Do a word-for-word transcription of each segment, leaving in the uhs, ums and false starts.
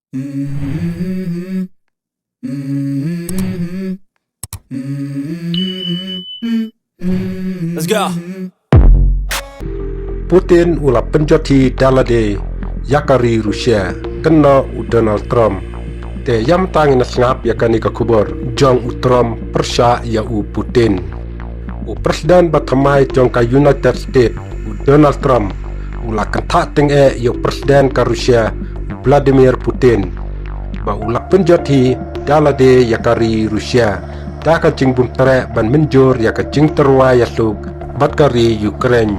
Let's go. Putin u la pynjot hi da lade ïa ka ri Russia, kynnoh u Donald Trump. Te ïa mynta ngin ïa sngap ïa kane ka khubor jong u Trump pyrshah ïa u Putin. U President ba thymmai jong ka United States, u Donald Trump, u la kynthah tyngeh ïa u President ka Russia, u Vladimir Putin, ba u la pynjot hi da lade ïa ka ri Russia da ka jingbymtreh ban mynjur ïa ka jingtyrwa ïasuk bad ka ri Ukraine.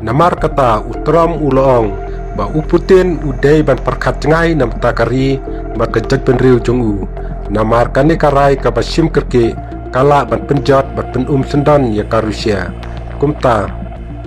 Namar kata u Trump u la ong ba u Putin u dei ban pyrkhat jngai na bynta ka ri bad ka jaitbynriew jong u. Namar kane ka rai kaba shim kyrkieh ka lah ban pynjot bad pynum syndon ïa ka Russia. Kumta,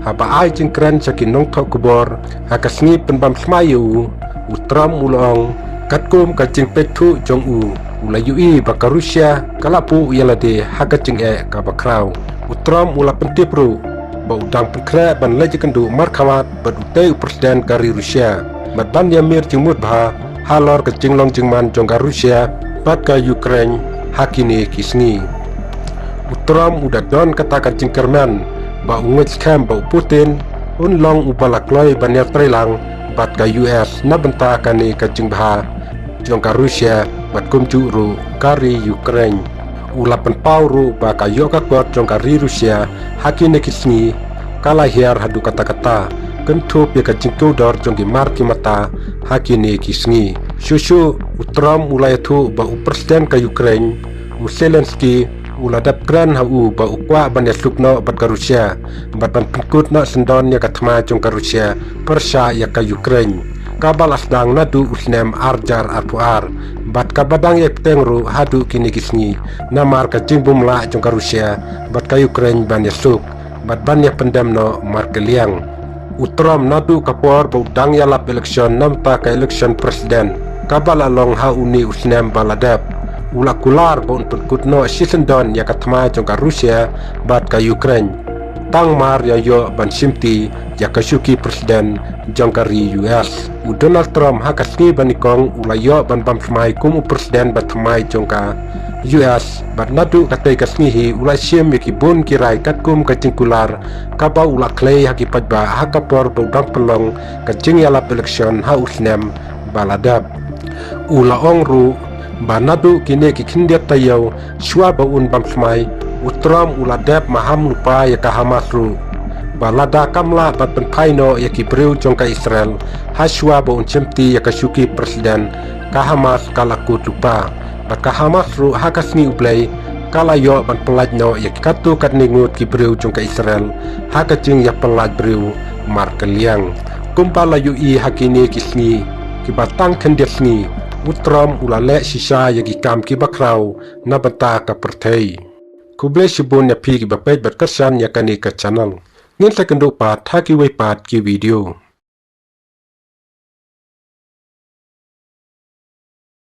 haba ai jingkren sha ki nongthoh khubor ha ka sngi pynbam thymmai ïa u, u Trump u la ong, katkum ka jingpeit thuh jong u, u la ïohi ba ka Russia ka la buh ïa lade ha ka jingeh kaba khraw. U Trump u la pyntip ruh ba u dang pynkhreh ban leit ïakynduh markhmat bad utei u President ka ri Russia, bad ban ïamir jingmut bha halor ka jinglong jingman jong ka Russia bad ka Ukraine ha kine ki sngi. U Trump u da don kata ka jingkyrmen ba u ngeit skhem ba u Putin un long uba la kloi ban ïatreilang bad ka U S na bynta kane ka jingbha jong ka Russia bad kumjuh ruh ka ri Ukraine. U la pynpaw ruh ba ka ïoh ka kot jong ka ri Russia ha kine ki sngi ka la hiar haduh katta katta, kynthup ïa ka jingkiew dor jong ki mar ki mata ha kine ki sngi. Shuh shuh u Trump u la ïathuh ba u President ka Ukraine, u Zelensky, u la dep kren ha u ba u kwah ban ïasuk noh bad ka Russia bad ban pynkut noh syndon ïa ka thma jong ka Russia pyrshah ïa ka Ukraine, kaba la sdang naduh u snem arhajar arphew ar bad kaba dang ïai bteng ruh haduh kine ki sngi namar ka jingbymlah jong ka Russia bad ka Ukraine ban ïasuk bad ban ïapyndem noh markylliang. U Trump naduh ka por ba u dang ïalap election na bynta ka election president kaba la long ha une u snem ba la dep, u la kular ba un pynkut noh shisyndon ïa ka thma jong ka Russia bad ka Ukraine, tang mar ïa ïoh ban shimti ïa ka shuki president jong ka ri U S. U Donald Trump ha ka sngi ba nyngkong u la ïoh ban bam thymmai kum u president ba thymmai jong ka U S bad naduh katei ka sngi hi u la shim ïa ki bun ki rai katkum ka jingkular kaba u la khlei ha ki paidbah ha ka por ba u dang pynlong ka jingïalap election ha u snem ba la dep. U la ong ruh ba naduh kine ki khyndiat taïew shuwa ba un bam thymmai, u Trump u la dep maham lypa ïa ka Hamas ruh, ba lada kam lah ban pynphai noh ïa ki briew jong ka Israel ha shuwa ba un shimti ïa ka shuki president, ka Hamas ka la kut lypa. Bad ka Hamas ruh ha ka sngi U Blei ka la ïoh ban pyllait noh ïa ki katto katne ngut ki briew jong ka Israel ha ka jingïapyllait briew markylliang. Kumba la ïohi ha kine ki sngi kiba tang khyndiat sngi, u Trump u la leh shisha ïa ki kam kiba khraw na bynta ka pyrthei. Khublei shibun ïa phi kiba peit bad kyrshan ïa kane ka channel. Ngin sa ïakynduh pat ha kiwei pat ki video.